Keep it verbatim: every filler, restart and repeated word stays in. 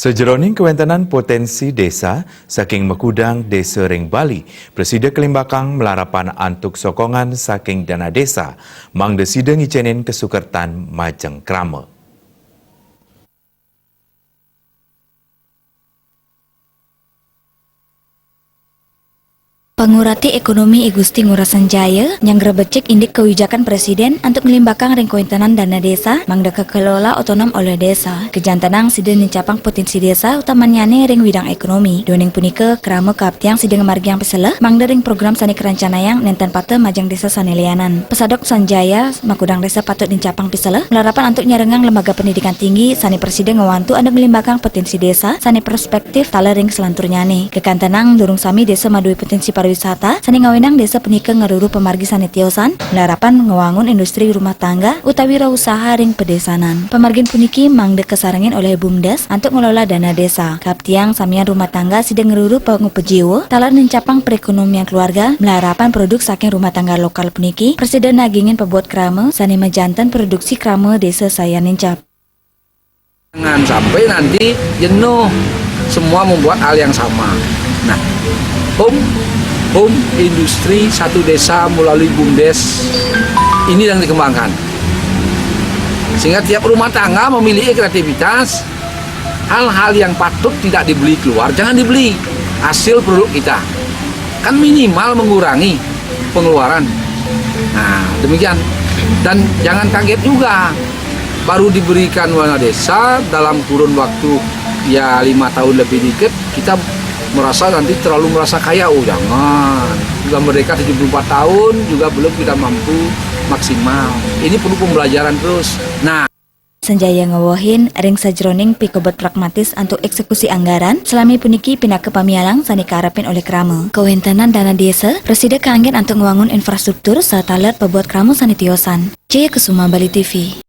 Sajeroning kawéntenan poténsi désa saking makudang désa ring Bali, prasida kalimbakang malarapan antuk sokongan saking dana désa, mangda sida ngicénin kasukertan majeng krama. Pangurati Ekonomi I Gusti Ngurah Sanjaya nyanggra becik indik kawijakan Presiden antuk nglimbakang ring kawéntenan dana désa mangda kakelola otonom olih désa. Kajantenang sida nincapang poténsi désa, utamannyané ring widang ekonomi. Duaning punika, krama kaaptiang sida ngamargiang piselah mangda ring program sané karencanayang nénten pateh majeng désa sané lianan. Pasadok Sanjaya, makudang désa patut nincapang piselah, malarapan antuk nyarengang lembaga pendidikan tinggi sané prasida ngwantu antuk nglimbakang poténsi désa sané prospektif taler ring salanturnyané. Kakantenang durung sami désa madué poténsi pariwisata sané ngawinang désa punika ngruru pamargi sané tiosan, malarapan ngwangun industri rumah tangga utawi wira usaha ring padésanan. Pamargin puniki mangda kasarengin olih BUMDes antuk ngelola dana désa. Kaaptiang samian rumah tangga sida ngruru pangupa jiwa taler nincapang perekonomian keluarga, malarapan produk saking rumah tangga lokal puniki prasida nagingin pabuat krama sané majanten produksi krama désa sayan nincap. Jangan sampai nanti jenuh semua membuat hal yang sama. Nah, home, home industry satu desa melalui BUMDes ini yang dikembangkan. Sehingga tiap rumah tangga memiliki kreativitas, hal-hal yang patut tidak dibeli keluar, jangan dibeli. Hasil produk kita. Kan minimal mengurangi pengeluaran. Nah, demikian. Dan jangan kaget juga. Baru diberikan dana desa dalam kurun waktu ya lima tahun lebih dikit, kita merasa nanti terlalu merasa kaya. Oh, jangan. Sudah merdeka tujuh puluh empat tahun juga belum kita mampu maksimal. Ini perlu pembelajaran terus. Nah. Sanjaya ngewehin ring sajeroning pikobet pragmatis antuk eksekusi anggaran, salami puniki pinaka pamialang sané kaarepin olih krama. Kawéntenan dana désa prasida kanggén antuk ngwangun infrastruktur saha taler pabuat krama sané tiosan. Jaya Kusuma, Bali T V.